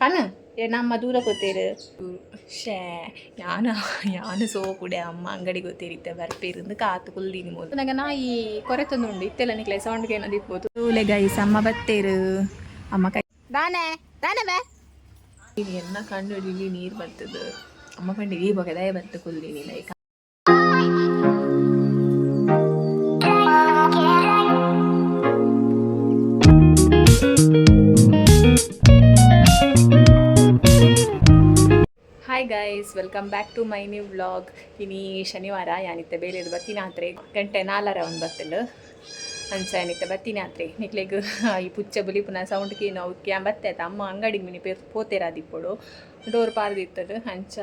ಪನ ನಮ್ಮ ದೂರ ಗೊತ್ತೇರು. ಶೇ, ಯಾನ ಯಾನು ಸೋಕುಡೆ ಅಮ್ಮ ಅಂಗಡಿ ಗೊತ್ತೇರಿತ್ತೆ ಬರ್ಪೇರಿಂದು ಕಾತು ಕುಲ್ದೀನಿ ಮೂಲು. ನಂಗೆ ನಾಯಿ ಕೊರೆತೊಂದು ಉಂಡು. ಇತ್ತೆಲ್ಲ ನಿಕ್ಲೆ ಸೌಂಡ್ಗೆ ಏನದು ಇರ್ಬೋದು. ತೂಲೆ ಗೈಸ್, ಅಮ್ಮ ಬತ್ತೇರು. ಅಮ್ಮ ಕೈ ದಾನೆ ದಾನೆ ಬೇ. ಇದು ಎನ್ನ ಕಣ್ಣು ಇಲ್ಲಿ ನೀರು ಬರ್ತದೆ. ಅಮ್ಮ ಪಂಡಿ ಈ ಬಗೆ ದಯ ಬತ್ತು ಕುಲ್ದೀನಿ. Like hi guys, welcome back to my new vlog. ಇನಿ ಶನಿವಾರ. ಯಾನಿತ್ತೆ ಬೇಲೆದು ಬತ್ತಿನಾತ್ರೆ ಗಂಟೆ 4ರ ಒಂದು ಬತ್ತಂಡು. ಅಂಚ ಯಾನಿತ್ತೆ ಬತ್ತಿನಾತ್ರೆ ನಿಕ್ಲೆಗ್ ಈ ಪುಚ್ಚೆ ಬುಲಿಪುನ ಸೌಂಡ್ ಕೀನು ಕ್ಯಾಂ ಬತ್ತೆ ಆತ. ಅಮ್ಮ ಅಂಗಡಿಗೆ ಮಿನಿ ಪೇರ್ ಪೋತೇರಾದಿಪ್ಪೊಡು, ಡೋರ್ ಪಾರ್ದಿತ್ತದು. ಅಂಚ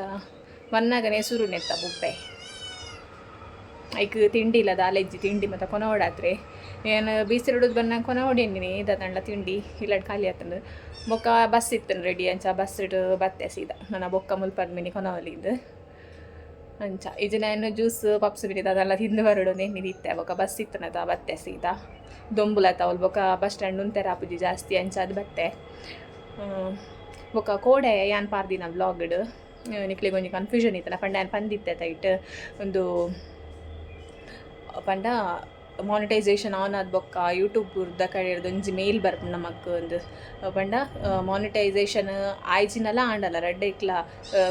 ಬನ್ನಾಗನೆ ಸುರು ನೆತ್ತ ಬುಪ್ಪೆ. ಐಕ್ ತಿಂಡಿ ಇಲ್ಲ ದಾಲೆಜ್ಜಿ, ತಿಂಡಿ ಮತ್ತು ಕೊನವಡಾತ್ರೆ. ಏನು ಬೀಸಿರೋದು ಬನ್ನಾಗ ಕೊನವಡಿ ದಾದಂಡ್ಲ ತಿಂಡಿ ಇಲ್ಲಡ್ ಖಾಲಿ ಆತಂದು. ಬೊಕ್ಕ ಬಸ್ ಇತ್ತನ್ ರೆಡಿ. ಅಂಚ ಬಸ್ ಬತ್ತೆ ಸೀದಾ ನನ್ನ ಬೊಕ್ಕ ಮುಲ್ಪದ ಮಿನಿ ಕೊನವಲಿಂದು. ಅಂಚ ಇದು ನಾನು ಜ್ಯೂಸ್ ಪಪ್ಸ್ ಮಿನಿ ಅದೆಲ್ಲ ತಿಂದು ಬರೋಡು ನೆನ್ನಿದಿತ್ತೆ. ಬೊಕ್ಕ ಬಸ್ ಇತ್ತನದ, ಬತ್ತೆ ಸೀದಾ. ದೊಂಬುಲತ ಅವಳು ಬೊಕ್ಕ ಬಸ್ ಸ್ಟ್ಯಾಂಡ್ ಉಂತೆರ ಆಪುಜಿ ಜಾಸ್ತಿ. ಅಂಚ ಅದು ಬತ್ತೆ. ಬೊಕ್ಕ ಕೋಡೆ ಯಾನ್ ಪಾರ್ದಿನ ವ್ಲಾಗ್ಡ್ ನಿಕ್ಲೆಗ್ ಒಂಜಿ ಕನ್ಫ್ಯೂಷನ್ ಇತ್ತಲ್ಲ ಪಂಡ, ಯಾನ್ ಪಂದಿತ್ತೆ ತೈಟ್ ಒಂದು ಪಂಡ ಮಾನಿಟೈಸೇಷನ್ ಆನ್ ಆದ ಬೊಕ್ಕ ಯೂಟ್ಯೂಬ್ ಕಡೆರ್ದ್ ಒಂಜಿ ಮೇಲ್ ಬರ್ಪುಂಡು ನಮಕ್ ಒಂದು ಪಂಡ, ಮಾನಿಟೈಸೇಷನ್ ಆಯ್ಜಿನಲ ಆಂಡಲ ರಡ್ಡ್ ಇಕ್ಲ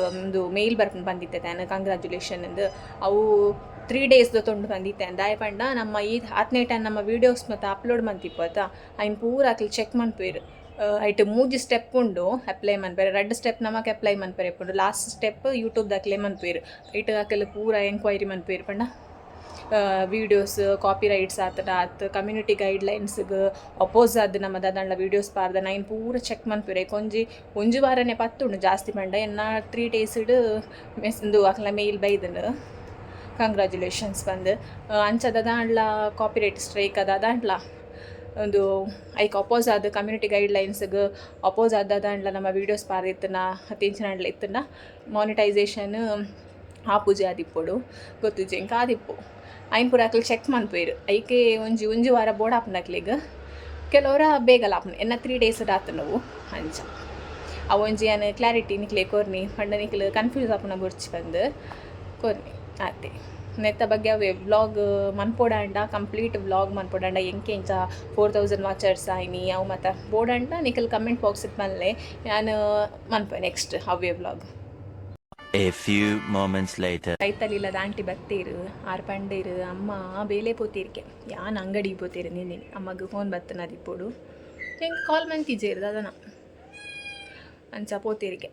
ಒಂದು ಮೇಲ್ ಬರ್ಪುಂಡು ಬಂದಿತ್ತೆ ತಾನು, ಕಂಗ್ರ್ಯಾಚುಲೇಷನ್ ಅಂದ್. ಅವು 3 ಡೇಸ್ ತೊಂಡು ಬಂದಿತ್ತೆ. ದಾಯೆ ಪಂಡ ನಮ್ಮ ಈ ಆತ್ನೇ ಟೈಮ್ ನಮ್ಮ ವೀಡಿಯೋಸ್ ಮತ್ತು ಅಪ್ಲೋಡ್ ಮಂತಿಪ್ಪತ್ತ, ಐನ್ ಪೂರ ಅಕ್ಲು ಚೆಕ್ ಮನ್ಪುವೆರ್. ಐಟ್ ಮೂಜಿ ಸ್ಟೆಪ್ ಉಂಡು ಅಪ್ಲೈ ಮನ್ಪೆರೆ. ರಡ್ಡ್ ಸ್ಟೆಪ್ ನಮಕ್ ಅಪ್ಲೈ ಮನ್ಪೆರೆ ಇಪ್ಪುಂಡು, ಲಾಸ್ಟ್ ಸ್ಟೆಪ್ ಯೂಟ್ಯೂಬ್ ದಾಕ್ಲೆ ಮನ್ಪುವೆರ್. ಐಟ್ ಅಕಲ್ ಪೂರ ಎಂಕ್ವೈರಿ ಮನ್ಪುವೆರ್ ಪಂಡ ವೀಡಿಯೋಸ್ ಕಾಪಿ ರೈಟ್ಸ್ ಆತಡ ಅತ್ ಕಮ್ಯುನಿಟಿ ಗೈಡ್ಲೈನ್ಸ್ಗ್ ಅಪೋಸ್ ಆದ್ ನಮ್ಮ ದಾದಂಡ ವೀಡಿಯೋಸ್ ಪಾರ್ದ ನೈನ್ ಪೂರ ಚೆಕ್ ಮನ್ಪುವೆರ್. ಒಂಜಿ ಒಂಜಿ ವಾರನೆ ಪತ್ತುಂಡು ಜಾಸ್ತಿ ಪಂಡ. ಎನ್ನ 3 ಡೇಸ್ಡ್ ಮೆಸ್ ಉಂದು ಅಕ್ಲ ಮೇಲ್ ಬೈದ್ಂಡ್ ಕಂಗ್ರ್ಯಾಚುಲೇಷನ್ಸ್ ಪಂದ್. ಅಂಚ ದಾದಾಂಡ್ಲ ಕಾಪಿ ರೈಟ್ ಸ್ಟ್ರೈಕ್ ದಾದಾಂಡ್ಲ ಒಂದು ಐಕ್ ಅಪೋಸ್ ಆದ್ ಕಮ್ಯುನಿಟಿ ಗೈಡ್ಲೈನ್ಸ್ಗ್ ಅಪೋಸ್ ಆದ್ ದಾದಾಂಡ್ಲ ನಮ್ಮ ವೀಡಿಯೋಸ್ ಪಾರ್ದಿತ್ತುಂಡ ಅತ್ ಇತ್ತುಂಡ ಮಾನಿಟೈಸೇಷನ್ ಆಪುಜಿ ಆದಿಪ್ಪೊಡು, ಗೊತ್ತುಜಿ ಎಂಕ್. ಆದಿಪ್ಪು ಐನ್ ಪೂರ ಅಕ್ಲು ಚೆಕ್ ಮನ್ಪುವೆರ್. ಐಕೆ ಒಂಜಿ ಒಂಜಿ ವಾರ ಬೋಡಾಪುಂಡು ಅಕ್ಲೆಗ್. ಕೆಲವರ ಬೇಗಲ ಆಪುಂಡು. ಎನ್ನ 3 ಡೇಸ್ ಆತುಂಡವು. ಅಂಚ ಅವು ಒಂಜಿ ಯಾನ್ ಕ್ಲಾರಿಟಿ ನಿಕ್ಲೆ ಕೊರ್ನಿ ಪಂಡ ನಿಕ್ಲು ಕನ್ಫ್ಯೂಸ್ ಆಪುನ ಬೊರ್ಚಿ ಪಂದ್ ಕೊರ್ನಿ ಆತೆ. ನೆತ್ತ ಬಗ್ಗೆ ಅವೆ ವ್ಲಾಗ್ ಮನ್ಪೊಡಾಂಡ, ಕಂಪ್ಲೀಟ್ ವ್ಲಾಗ್ ಮನ್ಪೊಡಾಂಡ, ಎಂಕೆ ಇಂಚ 4000 ವಾಚರ್ಸ್ ಆಯ್ನಿ ಅವು ಮಾತ ಬೋಡಾಂಡ ನಿಕಲ್ ಕಮೆಂಟ್ ಬಾಕ್ಸ್ ಮಲ್ಲೆ, ಯಾನ್ ಮನ್ಪೆ ನೆಕ್ಸ್ಟ್ ಅವೇ vlog. A few moments later. ಕೈತಲಿಲ್ಲದ ಆಂಟಿ ಬತ್ತೇರು. ಆರ್ ಪಂಡೇರು ಅಮ್ಮ ಬೇಲೆ ಪೋತೀರ್ಕೆ, ಯಾನ್ ಅಂಗಡಿಗೆ ಪೋತೇರು ನಿನ್ನೆ. ಅಮ್ಮಗ್ ಫೋನ್ ಬತ್ತನದಿಪ್ಪೊಡು, ಎಂಕ್ ಕಾಲ್ ಮಂತಿಜೇರು ದಾದನ. ಅಂಚ ಪೋತೇರಿಕೆ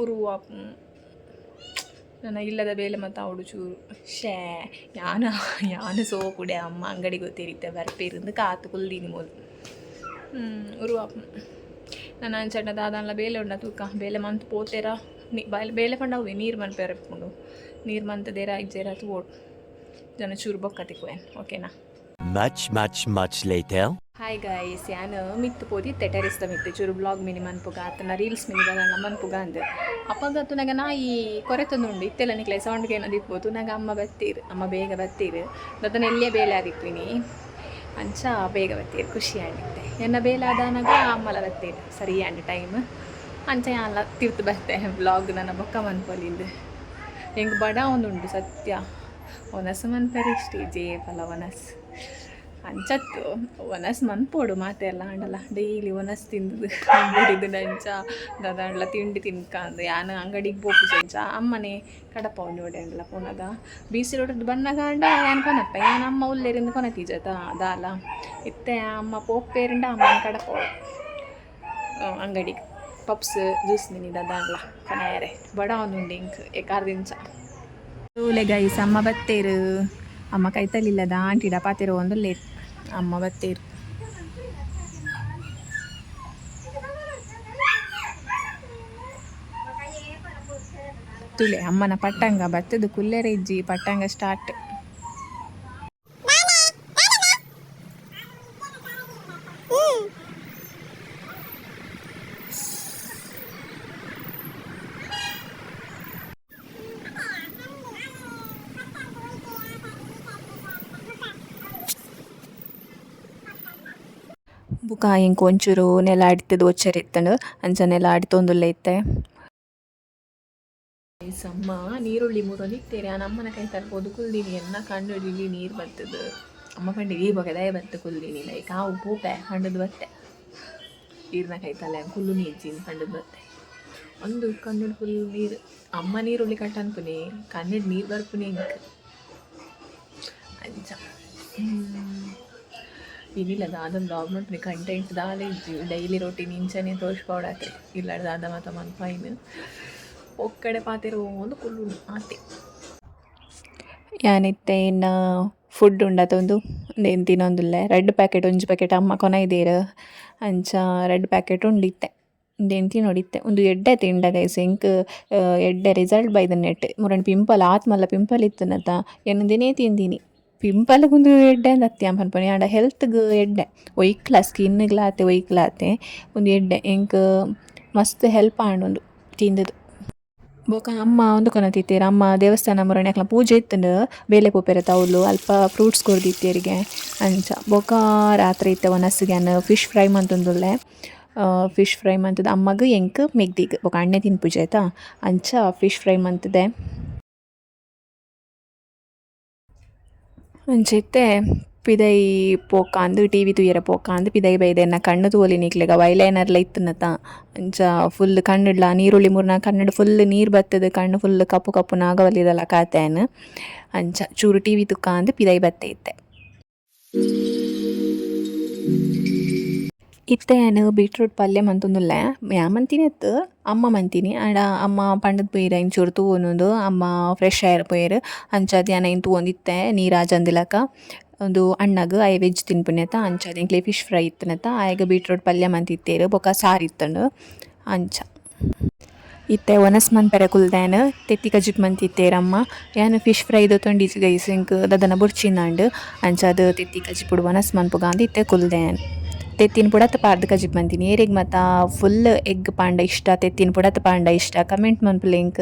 ಉರು ನನ್ನ ಇಲ್ಲದ ಬೇಲೆ ಮತ್ತು ಅವಡು ಚೂರು. ಶೇ, ಯಾನ ಯಾನು ಸೋಕುಡೆ ಅಮ್ಮ ಅಂಗಡಿಗೆ ಗೊತ್ತೇರಿತ್ತೆ ಬರ್ಪೇರಿಂದು ಕಾತು ಕುಲ್ದೀನಿ ಮೂಲು. ಉರು ನನ್ನ ಅಂಚಂಡ ದಾದಾನ್ಲ ಬೇಲೆ ಉಂಡ ತೂಕ. ಬೇಲೆ ಮಂತ್ ಪೋತೇರಾ ನೀ ಬಾಯ್ ಬೇಲೆ ಪಂಡ ಅವೆ ನೀರು ಮನ್ಪೆರೆ ಇಪ್ಪುಂಡು. ನೀರು ಮಂತದೇರ ಇಜ್ಜೇರ ತೂವೊಡು. ಜನ ಚೂರು ಬೊಕ್ಕ ತಿಕ್ಕುವೇನ್, ಓಕೆನಾ? Much, much, much later. Hi guys, ಯಾನ್ ಮಿತ್ತು ಪೋದಿತ್ತೆ ಟೆರಿಸ್ದ ಮಿತ್ತು ಚೂರು ಬ್ಲಾಗ್ ಮಿನಿ ಮನ್ಪುಗ ಆತನ ರೀಲ್ಸ್ ಮಿನಿ ದಾದಾಂಡ ಮನ್ಪುಗ ಅಂದ್. ಅಪಗ ತೂನಗ ನಾಯಿ ಕೊರೆತೊಂದುಂಡು. ಇತ್ತೆಲ್ಲ ನಿಕ್ಲೆ ಸೌಂಡ್ಗೆ ಏನದು ಇರ್ಬೋದು. ನಾಗ ಅಮ್ಮ ಬತ್ತೀರು, ಅಮ್ಮ ಬೇಗ ಬತ್ತೀರು. ದದನ ಎಲ್ಲಿಯ ಬೇಲೆ ಆದಿಪ್ಪುನಿ, ಅಂಚ ಬೇಗ ಬತ್ತೀರು. ಖುಷಿ ಆಂಡಿತ್ತೆ. ಎನ್ನ ಬೇಲೆ ಆದಾನಾಗ ಅಮ್ಮಲ ಬತ್ತೀರು, ಸರಿ ಆಂಡ್ ಟೈಮ್. ಅಂಚ ಯಾನ್ಲ ತಿರ್ತು ಬತ್ತೆ. ವ್ಲಾಗ್ ನನ್ನ ಬೊಕ್ಕ ಮನ್ಪೊಲಿಂದು. ಎಂಕ್ ಬಡ ಒಂದುಂಡು ಸತ್ಯ. ಒನಸ್ ಮನ್ಪೆರೆ ಇಷ್ಟ ಜೇ ಫಲ ಒನಸ್ ಅಂಚತ್ತು. ಒನಸ್ ಮನ್ಪೊಡು ಮಾತೆಲ್ಲ ಆಂಡಲ ಡೈಲಿ ಒನಸ್ ತಿಂದು ಬುಡಿದು ಅಂಚ ದಾದಾಂಡ್ಲ ತಿಂಡಿ ತಿನ್ಕಂದು ಯಾನ್ ಅಂಗಡಿಗೆ ಪೋಪುಜಿ. ಅಂಚ ಅಮ್ಮನೆ ಕಡಪವುಂಡು ಓಡೆ ಪೋನಗ. ಬೀಸಿ ರೋಡ್ ಬನ್ನಗ ಆಂಡ ಯಾನ್ ಕೊನಪ್ಪೆ. ಯಾನ್ ಅಮ್ಮ ಉಲ್ಲೇರಿಂದ ಕೊನತಿಜತ ದಾಲ. ಇತ್ತೆ ಅಮ್ಮ ಪೋಪೇರಿಂಡ ಅಮ್ಮನ ಕಡಪವಳು ಅಂಗಡಿಗೆ ಪಪ್ಸ್ ಜ್ಯೂಸ್ ಮಿನಿ ದಾದಾಂಡ್ಲ ಕೊನೆಯರೆ. ಬಡ ಒಂದುಂಡು ಇಂಕ್ ಎಕಾರ್ದಿಂಚ. ತೂಲೆ ಗೈಸ್, ಅಮ್ಮ ಬತ್ತೇರು. ಅಮ್ಮ ಕೈತಲಿಲ್ಲದ ಆಂಟಿಡ ಪಾತೆರ ಒಂದುಲ್ಲೇರು. ಅಮ್ಮ ಬತ್ತೇರು. ತುಲೆ, ಅಮ್ಮನ ಪಟ್ಟಂಗ ಬತ್ತದು ಕುಲ್ಲೆರೆ ಇಜ್ಜಿ, ಪಟ್ಟಂಗ ಸ್ಟಾರ್ಟ್. ಬೊಕ ಎಂಕ್ ಒಂಚೂರು ನೆಲ ಅಡಿತ್ದ್ ಒಚ್ಚೆರೆ ಇತ್ತುಂಡು ಅಂಚ ನೆಲ ಅಡಿತೊಂದುಲ್ಲೆ ಇತ್ತೆ. ಅಮ್ಮ ನೀರುಳ್ಳಿ ಮುರೊಂದಿತ್ತೆರ್ ಯಾನ್ ಅಮ್ಮನ ಕೈತಲ್ ಪೋದು ಕುಲ್ದಿನಿ ಎನ್ನ ಕಣ್ಣು ಇಡೀ ನೀರು ಬತ್ತದು. ಅಮ್ಮ ಪಂಡೆ ಈ ಬೊಕ ದಾಯೆ ಬತ್ತು ಕುಲ್ದಿನಿ ಲೈಕ್ ಆವು ಪೋಪೆ ಪಂಡದ್ ಬತ್ತೆ. ಈರ್ನ ಕೈತಲ್ ಯಾನ್ ಕುಲ್ಲುನಿ ಇಜ್ಜಿ ಪಂಡದ್ ಬತ್ತೆ. ಒಂದು ಕಣ್ಣು ಫುಲ್ ನೀರು. ಅಮ್ಮ ನೀರುಳ್ಳಿ ಕಟ್ ಅನ್ಪುನಿ ಕಣ್ಣು ನೀರು ಬರ್ಪುನಿ ಎಂಕ್ ಅಂಚ. ಇನಿಲ ದಾದ ವ್ಲಾಗ್ ಮನ್ಪುನಿ ಕಂಟೆಂಟ್ ದಾಲ ಇಜ್ಜಿ. ಡೈಲಿ ರೊಟೀನ್ ಇಂಚನೆ ತೋಜ್ಪಾವೊಡಾತೆ ಇಲ್ಲಡ್ ದಾದ ಮಾತ ಮನ್ಪಾಯಿನ್ ಪೊಕ್ಕಡೆ ಪಾತೆರೊಂದು ಕುಲ್ಲುನು ಆತೆ. ಯಾನಿತ್ತೆ ಇನ್ನ ಫುಡ್ ಉಂಡತ ಉಂದು ಉಂದೆನ್ ತಿನೊಂದುಲ್ಲೆ. ರಡ್ಡ್ ಪ್ಯಾಕೆಟ್ ಒಂಜಿ ಪ್ಯಾಕೆಟ್ ಅಮ್ಮ ಕೊನೈದೆರ್ ಅಂಚ ರಡ್ಡ್ ಪ್ಯಾಕೆಟ್ ಉಂಡು ಇತ್ತೆ ಉಂದೆನ್ ತಿನೊಡಿತ್ತೆ. ಉಂದು ಎಡ್ಡೆ ತಿಂಡ ಗೈಸ್ ಎಂಕ್ ಎಡ್ಡೆ ರಿಸಲ್ಟ್ ಬೈದಿನೆಟ್ ಮುರನಿ ಪಿಂಪಲ್ ಆತ್ ಮಲ್ಲ ಪಿಂಪಲ್ ಇತ್ತುನತ ಯಾನ್ ಉಂದೆನೇ ತಿಂದಿನಿ. ಪಿಂಪಲ್ ಉಂದು ಎಡ್ಡೆ ಅಂದ್ ಯಾನ್ ಪನ್ಪುನಿ ಆಂಡ ಹೆಲ್ತ್ಗ್ ಎಡ್ಡೆ ಒಯ್ಕ್ಲ ಸ್ಕಿನ್ಗ್ಲ ಆತೆ ಒಯ್ಕ್ಲ ಆತೆ ಉಂದು ಎಡ್ಡೆ ಎಂಕ್ ಮಸ್ತ್ ಹೆಲ್ಪ್ ಆಂಡ್ ಉಂದು ತಿಂದುದು. ಬೊಕ ಅಮ್ಮ ಉಂದು ಕೊನೊತಿತ್ತೆರ್ ಅಮ್ಮ ದೇವಸ್ಥಾನ ಮುರಣಿ ಅಕ್ಲ್ನ ಪೂಜೆ ಇತ್ತುಂಡು ಬೇಲೆ ಪೋಪೆರ್ ಅತ್ತ ಅಲ್ಪ ಫ್ರೂಟ್ಸ್ ಕೊರ್ದಿತ್ತೆರಿಗೆ ಅಂಚ. ಬೊಕ ರಾತ್ರೆ ಇತ್ತೆ ವನಸ್ಗ್ ಯಾನ್ ಫಿಶ್ ಫ್ರೈ ಮಂತೊಂದುಲ್ಲೆ. ಫಿಶ್ ಫ್ರೈ ಮಂತುದು ಅಮ್ಮಗ್ ಎಂಕ್ ಮೆಗ್ದಿಗ್ ಬೊಕ ಅಣ್ಣೆ ತಿನ್ಪುಜೆ ಆಯ್ತಾ ಅಂಚ ಫಿಶ್ ಫ್ರೈ ಮಂತುದೆ. ಅಂಚ ಇತ್ತೆ ಪಿದಯಿ ಪೋಕಾಂದ್ ಟಿವಿ ತೂಯೆರೆ ಪೋಕಾಂದ್ ಪಿದಯಿ ಬೈದೆ ಎನ್ನ ಕಣ್ಣು ತೂವೊಲಿ ನಿಕ್ಲೆಗ್ ಅವು ಐಲೈನರ್ಲ ಇತ್ತುನತ ಅಂಚ ಫುಲ್ ಕಣ್ಣುಡ್ಲ ನೀರುಳ್ಳಿ ಮುರ್ನ ಕಣ್ಣುಡ್ ಫುಲ್ ನೀರು ಬತ್ತುದು ಕಣ್ಣು ಫುಲ್ ಕಪ್ಪು ಕಪ್ಪು ನಾಗವಲ್ಲಿದಲ ಕಾತೆ ಯಾನ್. ಅಂಚ ಚೂರು ಟಿವಿ ತೂಕಾಂದ್ ಪಿದಯಿ ಬತ್ತೆ ಇತ್ತೆ. ಇತ್ತೆ ಯಾನ್ ಬೀಟ್ರೂಟ್ ಪಲ್ಯ ಮಂತೊಂದುಲ್ಲೆ. ಯಾನ್ ಮಂತಿನಿ ಅತ್ತ್ ಅಮ್ಮ ಮಂತಿನಿ. ಆಂಡ ಅಮ್ಮ ಪಂಡುದ್ ಪೋಯೆರ್ ಐನ್ ಚೂರು ತೂವೊನುಂದು ಅಮ್ಮ ಫ್ರೆಶ್ ಆಯೆರೆ ಪೋಯೆರ್. ಅಂಚಾದ್ ಯಾನ್ ಐನ್ ತೂವೊಂದಿತ್ತೆ ನೀರ್ ಆಜಂದಿಲಕ. ಉಂದು ಅಣ್ಣಗ್ ಆಯೆ ವೆಜ್ ತಿನ್ಪುನಿ ಅತ್ತ ಅಂಚಾದ್ ಎಂಕ್ಲೆ ಫಿಶ್ ಫ್ರೈ ಇತ್ತುನತ ಆಯಗ್ ಬೀಟ್ರೂಟ್ ಪಲ್ಯ ಮಂತಿತ್ತೆರ್ ಬೊಕ ಸಾರು ಇತ್ತುಂಡು ಅಂಚ. ಇತ್ತೆ ವನಸ್ ಮನ್ಪೆರೆ ಕುಲ್ದೆ ಯಾನ್ ತೆತ್ತಿ ಕಜಿಪು ಮಂತಿತ್ತೆರ್ ಅಮ್ಮ. ಯಾನ್ ಫಿಶ್ ಫ್ರೈ ದೆತೊಂಡಿಜ್ಜಿ ಗೈಸ್ ಎಂಕ್ ದಾದನ ಬೊರ್ಚಿಂದಾಂಡ್ ಅಂಚಾದ್ ತೆತ್ತಿ ಕಜಿಪುಡು ವನಸ್ ಮನ್ಪುಗ ಅಂದ್ ಇತ್ತೆ ಕುಲ್ದೆ ಯಾನ್. ತೆತ್ತಿನ್ ಪುಡತ್ ಪಾರ್ದ್ ಕಜಿಪು ಮಂತಿನಿ ಏರೆಗ್ ಮಾತ ಫುಲ್ ಎಗ್ ಪಾಂಡ ಇಷ್ಟ ತೆತ್ತಿನ್ ಪುಡತ್ ಪಾಂಡ ಇಷ್ಟ ಕಮೆಂಟ್ ಮನ್ಪುಲೆ ಎಂಕ್.